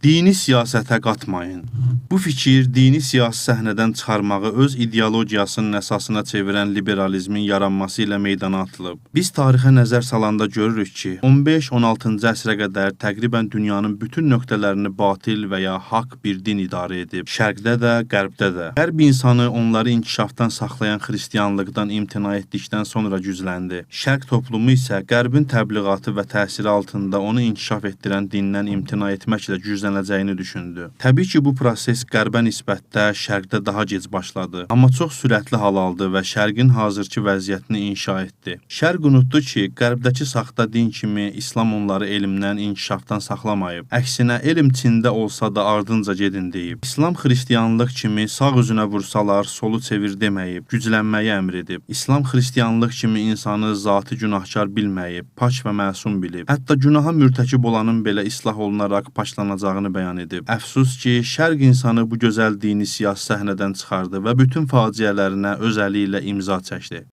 Dini siyasətə qatmayın. Bu fikir dini siyasi səhnədən çıxarmağı öz ideologiyasının əsasına çevirən liberalizmin yaranması ilə meydana atılıb. Biz tarixə nəzər salanda görürük ki, 15-16-cı əsrə qədər təqribən dünyanın bütün nöqtələrini batil və ya haqq bir din idarə edib. Şərqdə də, qərbdə də. Qərb insanı onları inkişafdan saxlayan xristianlıqdan imtina etdikdən sonra gücləndi. Şərq toplumu isə qərbin təbliğatı və təsiri altında onu inkişaf etdirən dindən imtina etməklə güclənəcəyini düşündü. Təbii ki, bu proses qərbə nisbətdə şərqdə daha gec başladı, amma çox sürətli hal aldı və şərqin hazırki vəziyyətini inşa etdi. Şərq unutdu ki, qərbdəki saxta din kimi İslam onları elmdən, inkişafdan saxlamayıb. Əksinə, elm Çində olsa da ardınca gedin deyib. İslam xristianlıq kimi sağ üzünə vursalar, solu çevir deməyib, güclənməyi əmr edib. İslam xristianlıq kimi insanı zati günahkar bilməyib, pak və məsum bilib. Hətta günaha mürtəkib olanın belə islah olunaraq paklanacağını bəyan edib. Əfsus ki, şərq insanı bu gözəl dini siyasi səhnədən çıxardı və bütün faciələrinə öz əli ilə imza çəkdi.